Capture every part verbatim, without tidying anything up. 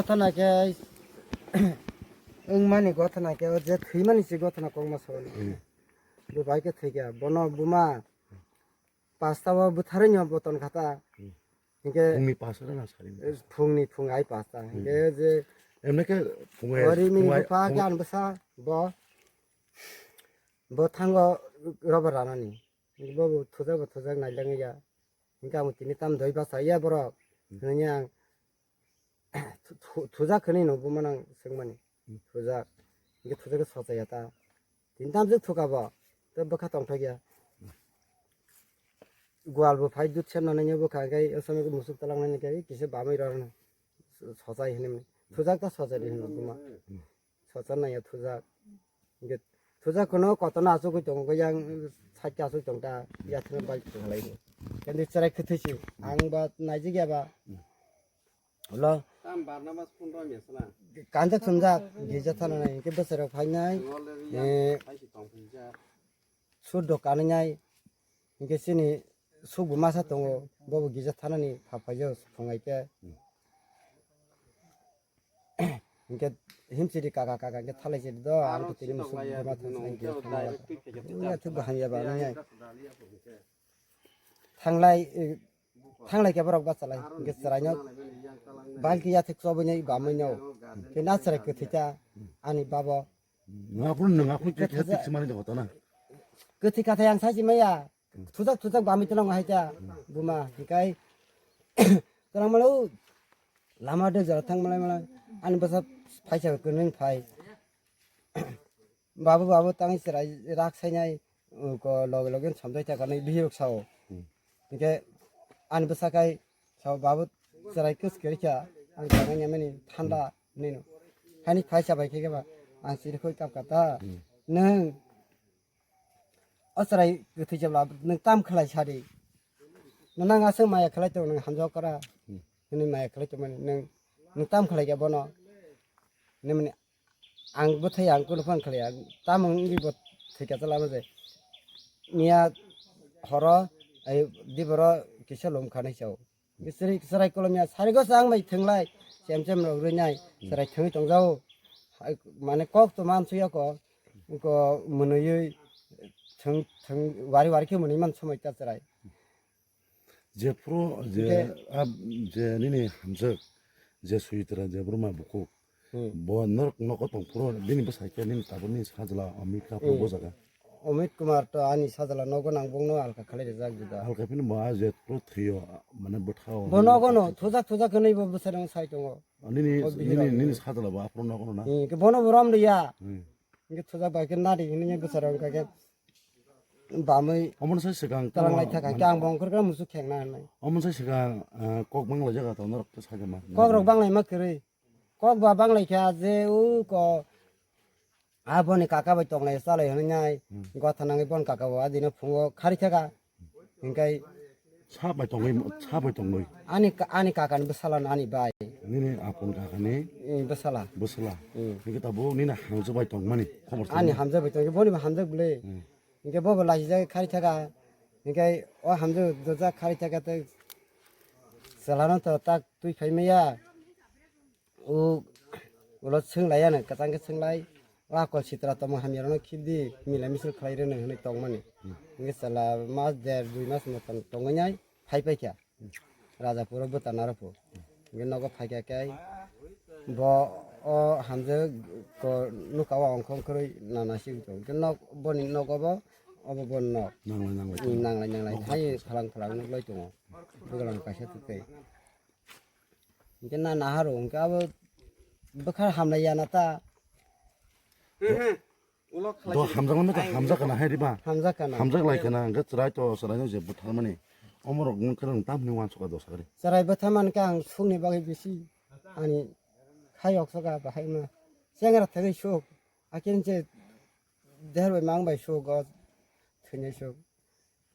Gothana khe wngmani gothana khe o je thwimani se gothana kokma soni. Hmm. Bo bai khe thwikha, bono buma pasta o bwtharwi no bo ton khata. Hmm. Hinkhe phungni pasta na sari. Phungni phung ai pasta. Hmm. Hinkhe je emne khe phung ai, ori mini phung ai, bupha phung khe ani bwsa bo, bo thango robar ranani. Bo bo thujak bo thujak nailangya. Hinkhe ang tini tam doi basa ya borok. Hmm. Hinwi ang Thu-, thu-, thujak khwnwi no bo manang swngmani. Hmm. Thujak. Hinkhe thujak khe sochaya ta. Tini tamjwk thuka bo. Tei bwkha tongthokya. Gwal bo phai dud sem nanai bwkha khe, o somoi khe musuk talang nani khe kisa bamwi rw rwno. Sochai hinwi. Thujak ta sochai di hinwi buma. Hmm. Sochar naiya thujak. Hinkhe thujak kheno kotorno achugwi tongo, yang sakhe achugwi tongta. Yatheno bai thwlai. Kandi chwrai kwthwi si. Ang ba naijik ya ba. Hmm. Ulo. Tam Barnabas phone rw mesa na. Kanja thumjak, gija thana nai, hinkhe bwsarok phainai, Ngol le eh, yang phaisi tong phaijak. Suddo kanwi nai, hinkhe chini sukbo masa tongo, bobo gija thanani pha phaijak phungai khe. Hmm. Hinkhe himsidi kaka, kaka hinkhe thalai sidi do, ang to tini musuk buma thangsa hinkhe thanglai. Wngya thik bo hamya ba nai. Thanglai, eh, Thanglai khe borok bachalai, hinkhe chwraino balki yathek chobwini bamwino, khe na chwrai kwthwi ta ani babo. Nwng aphuru nwng aphuru khe thajak. Kwthwi kathai ang sachi maya, thujak thujak bamwi twnang hai ta, buma, hinkhe twnang malo, lama de jora thang malai malai, ani bwsa phaisa kwnwi phai. Babu, babu, tangwi chwrai rak sainai, ko loge loge somjai ta kanai bihirok sao. Hmm. Hinkhe ani bwsa kai sao, "Babu, chwrai kwchwk khe rikha, ang tangwi nangmani thanda," hinwi no. Hani phaisa bai khe ba, ang chirikhoi kap kap ta. Hmm. Nwng o chwrai kwthwi jebla nwng tam khlai sadi. Nwng aswk maya khlai tongo, nwng hamjao kora. Hmm. Hinwi maya khlai tongmani, nwng, nwng tam khlai kha bono? Hinwi mani, Ang bwthai ang kunu phone khlai, ang tamo wngwi bo thwikha chala ma je. Miya horo, ai, diboro kisa lom khanai chao. Bisri chwrai kolom ya sari go sang bai thwnglai, chem chem rok rwi nai, chwrai thwngwi tongjao. Hai, mane kok to man suya ko, ko mwnwiwi thwng, thwng, wari wari khe mwnwi man somoi ta chwrai. Jephuru je, hwnkhe, ah, je nini hamjwk, je Suitra, je Burma bukhuk, hmm, bo norok nogo tongphuru, bini bwsai khe nini tabukni sajla Amit Kumar phuru, hmm, bo jaga. Amit Kumar to ani sajla nogo nang bongno alka khalai rijak juda. Alka phini bo ah jephuru thwio, mane bwthao. Bo nogo no thujak thujak hwnwi bo bwsai rok sai tongo. Nini, o bihik nini, rok nini sajla bo aphuru nogo no na. Hmm, ke bono bo rom riya. Hmm. Hwnkhe thujak bai khe nadi hwnwi bwsai rok hwnkha khe. Bamwi omono sai swkang talang lai thaka, hwnkhe ang bo ongkhor khe musuk khengna hinwi. Omono sai swkang, ah, kok banglaijak tong norok khe sakhe ma. Kok rok banglaima kwrwi. Kok ba banglaikha je u ko aboni kaka bai tonglai chalai hinwi nai. Hmm. Gotha nangwi bon kaka bo adino phungo khari thaka. Hinkhe sa bai tongwi, sa bai tongwi. Ani ka-, ani kakani bwsala no ani bai. Nini apun kakani. Eh, bwsala. Bwsala. Hmm. Hinkhe tabuk nini hamjwk bai tongmani khobor ani tongmani. Hamjwk bai tongkhe boni bo hamjwk bwle. Hmm. Hinkhe bobo laijak khari thaka, hinkhe o hamjwk dojak khari thaka tei chwlano to tak twi phai maya. O ulo swng laiya no, kwchang khe swng lai. O akol sitra tongma hamya rokno khibdi, mila misil khlai rwno hinwi tongmani. Hinkhe chwla mas der dui mas motom tongwi nai phai paikha. Rajapuro bwta narwkhu. Hinkhe nogo phaikha khe bo o hamjwk ko nukha o ongkhong khorwi nana sigwi tongo. Hinkhe nok boni nogo bo obo boni nok. Nanglai, nanglai. Hmm, nanglai, nanglai. Hai phalang phalang nuklai tongo. Bwkhalang kaisa twtwi. Hinkhe na naharo hinkhe abo bwkha hamlai ya na ta. Do hamjakmani to hamjak kana hai riba? Hamjak kana. Hamjak lai kana, hwnkhe chwrai to chwraino je butharmani. Omorok wng khe nwng tamni uansukha dosa gari. Chwrai bwtharmani khe ang sukni bagwi bisi ani khai oksoka bahai ma. Chengra thagwi suk. Akin je der bai mang bai suk o thwinai suk.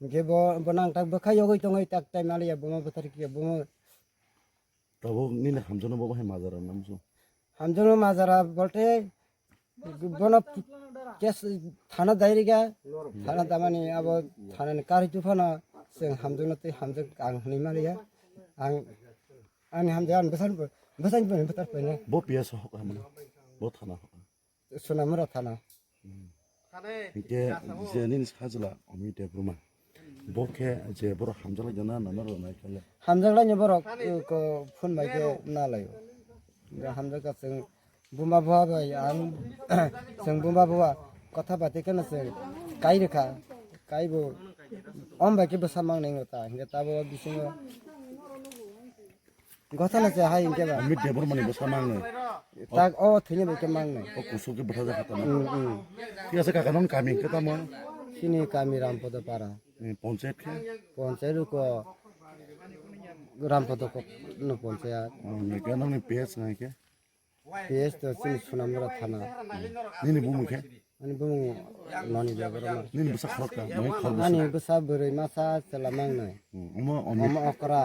Hinkhe bo, bo nang tak bwkha yogwi tongwi tak tai maliya bomo bwthar kiya bomo. Tabuk nini hamjakno bo bahai majra na musu? Hamjakno majra bolte bono kes thana dairiga, thana damani abo thanani kari tuphano chwng hamjakno tei hamjak ang hwnwi maliya. Ang ani hamjak ani bwsano bo Bwsai bwrwi bwtar paina. Bo P S hok hamna. Bo thana hok. Sonamura thana. Hingke je nini sajla Amit Debbarma. Bo khe je borok hamjakla jana nana rwnai khe. Hamjakla ni borok, eh, ko phone bai khe na laio. Hamjakla chwng buma bua bai ang chwng buma bua kotha bati khe na chwng kai rwkha. Kai bo om bai khe bwsa mang nai ta. Hingke tabo bisingo Gotha na se hai hingke ba. Amit Debbarma ni bwsa mang nai. Tak o thini bai khe mang nai. O kusuk khe bwsa jakha tamo. Mm, mm. Thik ase kaka nong kami hingke tamo. Chini kami Rampodo para. Eh, panchayat khe? Panchayat ko Rampodo ko no panchayat. Oh, ni khe nong ni P S ngai khe? P S to chini Sonamura thana. Nini bumung khe? Ani bumung Noni Debbarma. Nini bwsa khorok ta, nini khorok bwsa. Ani bwsa bwrwi masa chwla mang nai. Hmm, omo Amit. Omo okra.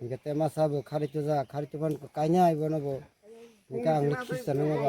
Hingke te masa bo khari tuja, khari tupan ko kainai bono bo. Hingke ang le khisa nang ba.